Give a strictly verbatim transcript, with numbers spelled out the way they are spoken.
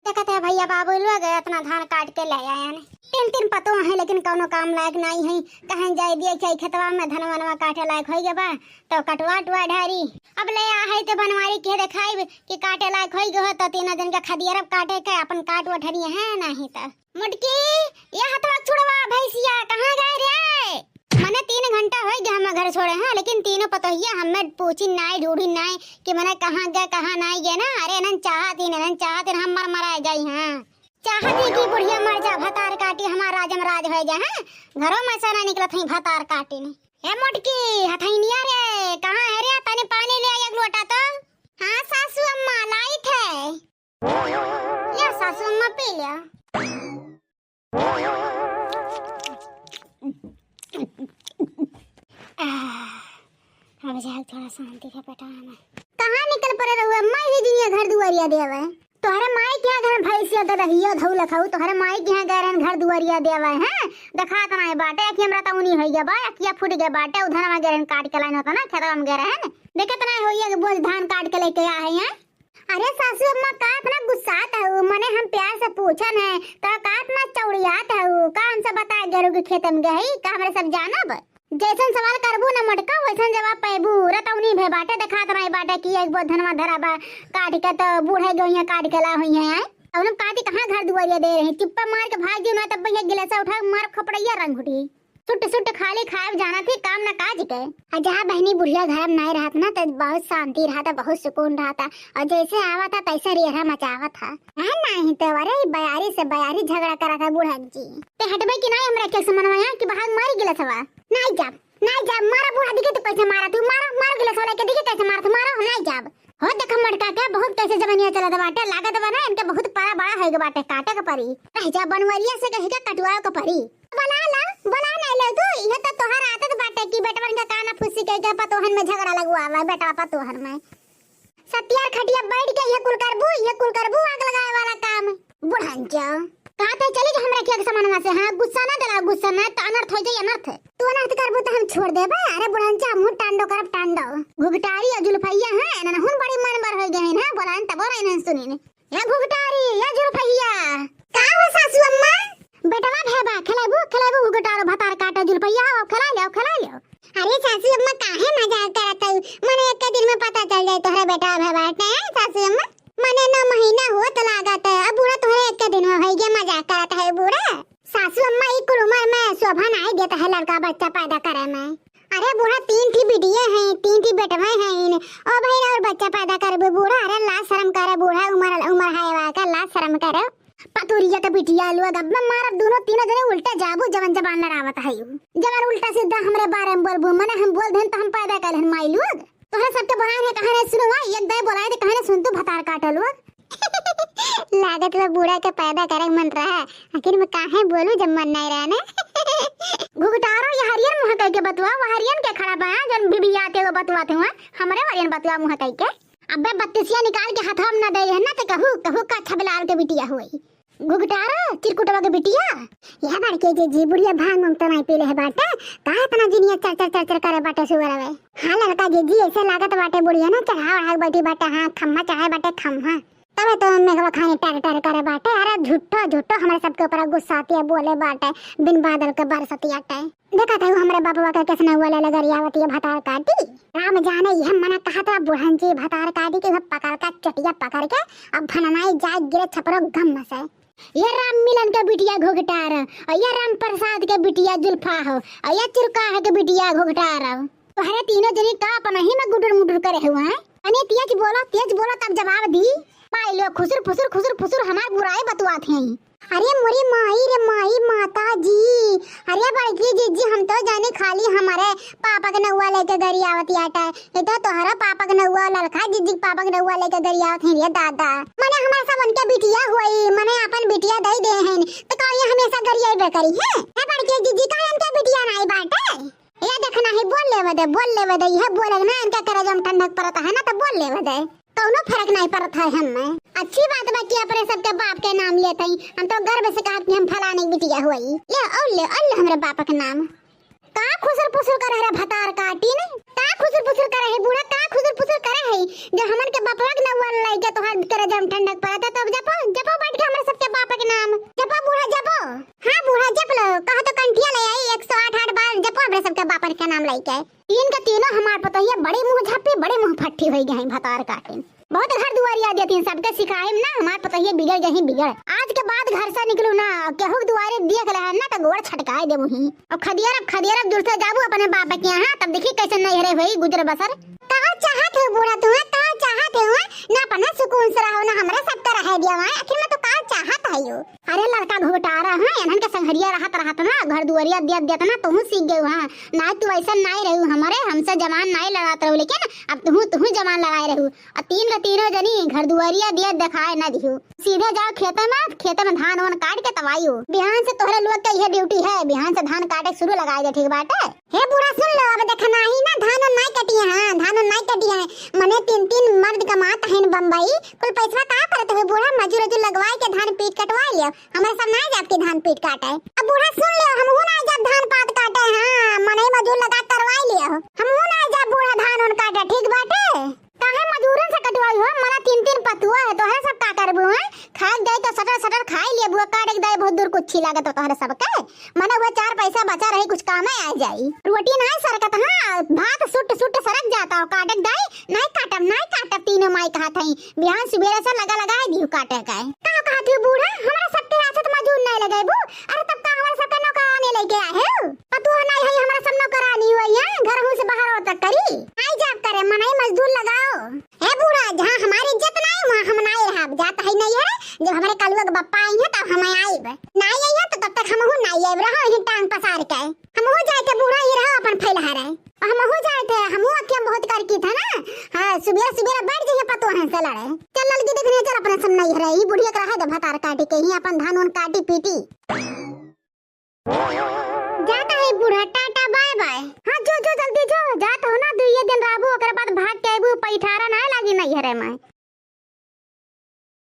देखत है भइया बाबू लोग एतना धान काट के ले आयन। तीन तीन पतोह हैं, लेकिन कउनो काम लायक नाहीं हैं। कहन जाए दिए कि खेतवा में धन वनवा काटे लायक होइ गवा, तो कटवा टुआ ढारी। अब ले आ है तो बनवारी के देखाइब कि काटे लायक होइ गवा, तो तीनों जन के खदियरब काटे के, अपन काट उठरिए हैं नाहीं तो। मोटकी, ये हथवा छुड़वा भैंसिया, कहाँ गए रे? मने तीन घंटा होइ गए हम घर छोड़े हैं, लेकिन तीनों पतोहिया हमें पूछी नाई, ढूंढी नाई कि मने कहाँ गए, कहाँ नाई गए ना। अरे इन्हन चाहत ही, इन्हन चाहत ही हम मर मराए जाई हैं। चाहत ही कि बुढ़िया मर जा, भतार काटी हमार राजम राज होइ जा हैं। घरों में से ना निकलत ही भतार काटी ने। ए मोटकी, हथैनिया रे, कहाँ है रे? तनी पानी ले आ एक लोटा तो। हाँ सासू अम्मा, लाइत है। ले सासू अम्मा पी ले। आह, अब जाए थोड़ा शांति से पेटा में। कहाँ निकल पड़े रहुआ? माई ही दुनिया घर दुआरिया देवे। तोहरे माई के घर भैंसिया तो रहियो धौलक हऊ, तोहरे माई के यहाँ गए रहन घर दुआरिया देवे हैं। देखात नाई बाटे, अखिया हमरा तउनी होइ गया बा, अखिया फूट गया बाटे, उधर में गए रहन काट के लाइन होता ना, खेतवा में गए रहन। देखत नाई होइया कि बोझ धान काट के लेके आ है हैं। अरे सासू अम्मा, का इतना गुस्सात हऊ? मने हम प्यार से पूछन है, तो का इतना चौड़ियात हऊ? का हमसे बताए गए रहू कि खेते में गई? का हमरे सब जानब? जैसन सवाल करबू ना मोटका, वैसन जवाब पैबू। रतौनी भे बाटे, देखात नाई बाटे कि एक बोझ धनवा धरा बा, काट के तो बूढ़े गइया काट के ला हुई हैं। अब हम काटी कहाँ घर दुआरिया दे रही, चुप्पा मार के भाग जियो ना, तब भैया गिलासा उठा मार खपड़ैया रंग उठी। सुट सुट खाली खाए जाना थी, काम ना काज के। आ जा बहनी, बुढ़िया घर में नाई रहत ना, तो बहुत शांति रहता, बहुत सुकून रहता। और जैसे आवत है, तैसे रेहरा मचावत है। है नाहीं तो, अरे, ई बयारी से बयारी झगड़ा करत है बुढ़न जी। ते हटबे कि नाई हमरा के समनवा यहाँ कि बहाग मारी गिलासवा? नाई जाब, नाई जाब, मारा बूढ़ा दिखे तो कैसे मारा तू, मारा, मारा गिलासवा लेके दिखे कैसे मारा तू, मारा, नाई जाब। हो देखा मोटका के बहुत कैसे जवानिया चलत बाटे, लागत बा ना इनके बहुत पारा बड़ा होए के बाटे, काटे के परी। रह जा बनवरिया से कही के कटवाए के परी। बोला ला, बोला नाई ले तू, इहे तो तोहर आदत बाटे कि बेटवन के काना फुसी कह के पतोहन में झगड़ा लगवावा, बेटवा पतोहन में। सतियार खटिया बैठ के इहे कुल करबू, इहे कुल करबू, आग लगाए वाला काम। बुढ़न जाओ। कहा थे चली जा हमरा खेत समनवा से, हाँ, गुस्सा ना दिलाओ, गुस्सा ना, तो अनर्थ हो जाई, अनर्थ। तू अनर्थ करबू तो हम छोड़ देबे। अरे बुढ़न जा, मुँह टांडो करब, टांडो। घुघटारी और जुल्फैया, हाँ, एनन हुन बड़ी मन बर हो गए हैं, हाँ, बोला तबो नहीं सुनी ने। या घुघटारी, या जुल्फैया। का हो सासू अम्मा? बेटवा भेबा, खेलेबू, खेलेबू घुघटारो भतार काटे जुल्फैया, आओ, खेला ले, खेला ले। अरे सासू अम्मा, काहे मजाक करत हऊ? मने एक दिन में पता चल जाए तोहरे बेटवा भेबा, हैं सासू अम्मा? मने नौ महीना होत लागत है, अब बूढ़ा तोहरे एक दिन में होई गया, मजाक करत है बूढ़ा। सासू अम्मा, ई कुल उमर में शोभा नाई देत है लड़का बच्चा पैदा करे में। अरे बूढ़ा, तीन ठी बिटिये हैं, तीन ठी बेटवे हैं इन। ओ भाई, और बच्चा पैदा करबे बूढ़ा? अरे लाज शर्म करे बूढ़ा, उमर, उमर है वा का, लाज शर्म करो। पतुरिया के बिटिया लोग, अब मैं मारब दोनों तीनों जने उल्टा जाबू, जवन जबान लड़ावत है यू। जवन उल्टा सीधा हमरे बारे में बोलबू, मने हम बोल देन तो हम पैदा कर लेन माई लोग। तोहरे सबके बोलाए हैं, कहानी सुनो भाई, एक दाई बोलाए थे, कहानी सुन तू भतार काटे लोग। लागत बा बूढ़ा के पैदा करे के मन रहा, आखिर में काहे बोलू जब मन नहीं रहा ना। घुघटारो ये हरियन मुँह कह के बतुआ, वो हरियन के खड़ा बा, जन बिबिया ते वो बतुआ थे, हमरे वरियन बतुआ मुँह कह के। अबे बत्तीसिया निकाल के हथवा में ना दे ना तो कहू, कहू का छबलाल के बिटिया हुई। घुघटारो, चिरकुटवा के बिटिया। यह बड़के जीजी, बुढ़िया भांग उंग तो नहीं पीले है बाटे, का इतना जिनिया चर चर चर चर करे बाटे सुअर वे। हाँ लड़का जीजी, ऐसे लागत बाटे बुढ़िया ना चढ़ा ओढ़ा के बैठी बाटे, हाँ खम्मा चढ़ाए बाटे खम्मा। तबे तो मेघवा खानी टर टर करे बाटे। अरे झूठो झूठो हमारे सबके ऊपर गुस्साती है, बोले बाटे बिन बादल के बरसती आटे। देखा था हमरे बापवा के कैसे नौआ ले ले गरियावती है भतार काटी। राम जाने यह मना कहा था बुढ़न जी भतार काटी के पकड़ का चटिया पकड़ के अब भननाई जाए गिरे छपरो गम से। ये राम मिलन के बिटिया घोघटार, और ये राम प्रसाद के बिटिया जुल्फा हो, और ये चुरकाह के बिटिया घोघटार हो। तोहरे तीनों जनी का अपना ही में गुडुर मुडुर करे हुआ है। अने तेज बोलो, तेज बोलो तब जवाब दी। पाई लो खुसुर फुसुर खुसुर फुसुर हमार बुराई बतुआत हैं। अरे मोरी माई रे माई माता जी, अरे बड़की जीजी हम तो जाने खाली हमारे पापा के नौआ लेके गरियावत आटा है, ये तो तोहरा पापा के नौआ ललका जीजी के पापा के नौआ लेके गरियावत हैं रे दादा। मने हमारे सब उनके बिटिया हुई, मने अपन बिटिया दे दे हैं, तो का ये हमेशा गरियाबे करी है? है बड़की जीजी का इनके बिटिया नहीं बाटे? ये देखना है, बोल लेवे दे, बोल लेवे दे, ये बोले ना इनका करेजा में ठंडक परत है ना, तो बोल लेवे दे। कौनो फर्क नहीं पड़त है हमें। अच्छी बात बा कि अपने सबके बाप के नाम लेत हई। हम तो गर्व से कहब कि हम फलाने की बिटिया हुई। ले, और ले, और ले हमरे बाप के नाम। का खुसुर पुसुर करे रे भतार काटिन? का खुसुर पुसुर करे है बूढ़ा? का खुसुर पुसुर करे है? जो हमन के बपवा के नउआ लइके तोहार करेजा में ठंडक परत है, तब जपो, जपो बैठ के हमरे सबके बाप के नाम। जपो बूढ़ा, जपो। हाँ बूढ़ा, जप लो। कहो तो कंठिया ले आई, एक सौ आठ आठ बार जपो हमरे सबके बाप के नाम लइके। तीन के तीनों हमार पतोहिया बड़ी मुँह झप्पी, बड़ी मुँह फट्टी होई गई भतार काटिन। बहुत घर दुआरिया देतीन, सबके सिखाइम ना, हमार पतोहिया बिगड़ गई बिगड़। आज के बाद घर से निकलू ना, केहू के दुआरे देख लेहन ना, तो गोड़ छटकाए देबू ही। अब खदियारब, खदियारब दूर से जाबू अपने बाप के यहाँ, तब देखी कैसे नैहरे होई गुजर बसर। का चाहत हो बूढ़ा तू, का चाहत हो? ना अपना सुकून से रहो, ना हमरे सबके रहे दिया वहाँ। आखिर में तो का चाहत है यो? अरे लड़का घोटारा है, इन्हन के संघरिया रहत रहत ना, घर दुआरिया दियत दियत ना, तुहू सीख गयू हाँ। ना तू ऐसा नाई रहू हमरे, हमसे जबान नाई लड़ात रहू, लेकिन अब तुहू, तुहू जबान लड़ाए रहू। आ तीन रे तीनों जनी घर दुआरिया दियत देखाए ना दिहू। सीधे जाओ खेते में, खेते में धान वान काट के तब आइयो। बिहान से तोहरे लोग के इहे ड्यूटी है, बिहान से धान काटे के शुरू लगाए दे, ठीक बाटे? हे बूढ़ा सुन लो, अब देखा नाही ना, धान वान नाई कटिए हैं, धान वान नाई कटिए हैं। मने तीन तीन मर्द कमात हैं बम्बई, कुल पैसवा का करत हुए बूढ़ा, मजूर उजूर लगवाए के धान पीट कटवाए लियो, हमरे सब नाई जाब के धान पीट काटे। अब बूढ़ा सुन लियो, हमहू नाई जाब धान पात काटे, हाँ, मनई मजूर लगा करवाए लियो, हमहू नाई जाब बूढ़ा धान वान काटे, ठीक बाटे? काहे मजूरन से कटवाई हो, मना तीन तीन पतुआ है, तोहरे सब का करबू हैं? खाए जाई तो सटर सटर खाए लिए बुआ, काटे के दाई बहुत दूर कुच्छी लागे तो तोहरे सब के। मने हुआ चार पैसा बचा रही, कुछ कामे आ जाई। रोटी नाई सरकत, हाँ, भात सुट सुट सरक जाता हो, काटे के दाई, नाई काटब, नाई काटब, तीनों माई कहत हई। बिहान सुबेरे से लगा लगा है दिहू काटे के। का कहत हो बूढ़ा, हमरा सबके आछत मजूर नाई लगेबू? अरे तब का हमरा सबके नौकरानी लेके आए हो? पतुआ नाई है, हमरा सब नौकरानी हुआ यहाँ, घर हूँ से बाहर हो तक करी। नाई जाब करे, मनई मजदूर लगाओ। हे बूढ़ा, जहाँ हमारी इज्जत नाई, वहाँ हम नाई रहब। जात है नैहरे, जब हमरे कलुआ के बप्पा आई हैं, तब हम आइब। नाई आई हैं, तो तब तक हमहू नाई आइब। रहो यहीं टांग पसार के। हमहू जाए थे बूढ़ा, ही रहो अपन फैलहा रहे। हमहू जाए थे, हमहू अखियाँ बहुत करकी था ना। हाँ, सुबेरे सुबेरे बैठ जाइए पतोहन से लड़े। चल ललकी देखने चल अपने सब नैहरे, ही बुढ़िया के रहे दे भतार काटी के, ही अपन धान उन काटी पीटी। जाता है बूढ़ा, टाटा बाय बाय। हाँ जो जो जल्दी जो, जात हो ना, दुइये दिन रहबू, ओकरे बाद भाग के आइबू, पैठारा ना लागी नैहरे में।